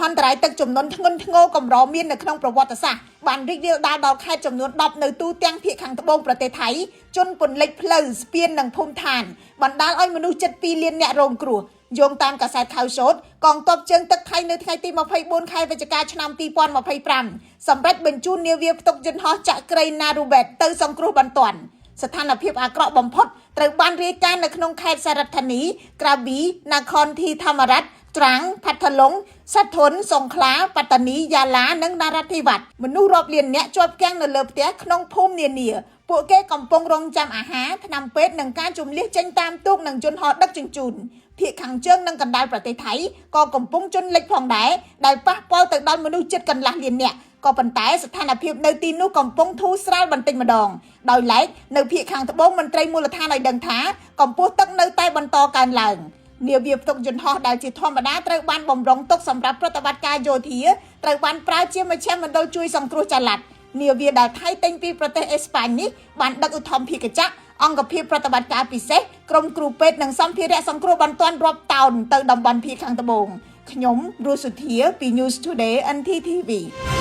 ហន្តរាយទឹកជំនន់ធ្ងន់ធ្ងរកម្រមាននៅក្នុងប្រវត្តិសាស្ត្របានរីករាលដាលដល់ខេត្តចំនួន10នៅទូទាំងភាគខាងត្បូងប្រទេសថៃជន់ពន្លិចផ្លូវស្ពាននិងភូមិឋានបណ្ដាលឲ្យមនុស្សជិត2លានអ្នករងគ្រោះយោងតាមកាសែតខៅសូតកងទ័ពជើងទឹកថៃនៅថ្ងៃទី24ខែវិច្ឆិកាឆ្នាំ2025សម្រាប់បញ្ជូននាវាផ្ទុកយន្តហោះចក្រីណារូបេតទៅសង្គ្រោះបន្ទាន់ស្ថានភាពអាក្រក់បំផុតត្រូវបានរាយការណ៍នៅក្នុងខេត្តសារ៉ាត់ធានី ក្រាប៊ីណាខនធីធម្មរ៉ាត់ ត្រាំងផាត់ថលុងសាធុនសង្ខ្លាបត្តានីយ៉ាឡានិងណារ៉ាធីវ៉ាត់មនុស្សរាប់លានអ្នកជាប់គាំងនៅលើផ្ទះក្នុងភូមិនានាពួកគេកំពុងរងចាំអាហារថ្នាំពេទ្យនិងការជម្លៀសចេញតាមទូកនិងយន្តហោះដឹកជញ្ជូនភាគខាងជើងនិងកណ្ដាលប្រទេសថៃក៏កំពុងជន់លិចផងដែរដែលប៉ះពាល់ទៅដល់មនុស្សជិតកន្លះលាននាក់ក៏ប៉ុន្តែស្ថានភាពនៅទីនោះកំពុងធូរស្រាលបន្តិចម្ដងដោយឡែកនៅភាគខាងត្បូងមន្ត្រីមូលដ្ឋានឲ្យដឹងថាកម្ពស់ទឹកនៅតែបន្តកើនឡើងនាវាផ្ទុកយន្តហោះដែលជាធម្មតាត្រូវបានបំរុងទុកសម្រាប់ប្រតិបត្តិការយោធាត្រូវបានប្រើជាមជ្ឈមណ្ឌលជួយសង្គ្រោះចល័តនាវាដែលថៃទិញពីប្រទេសអេស្ប៉ាញនេះបានដឹកឧទ្ធម្ភាគចក្រអង្គភាពប្រតិបត្តិការពិសេសក្រុមគ្រូពេទ្យនិងសម្ភារៈសង្គ្រោះបន្ទាន់រាប់តោនទៅតំបន់ភាគខាងត្បូងខ្ញុំរស់សុធាពី News Today NTTV។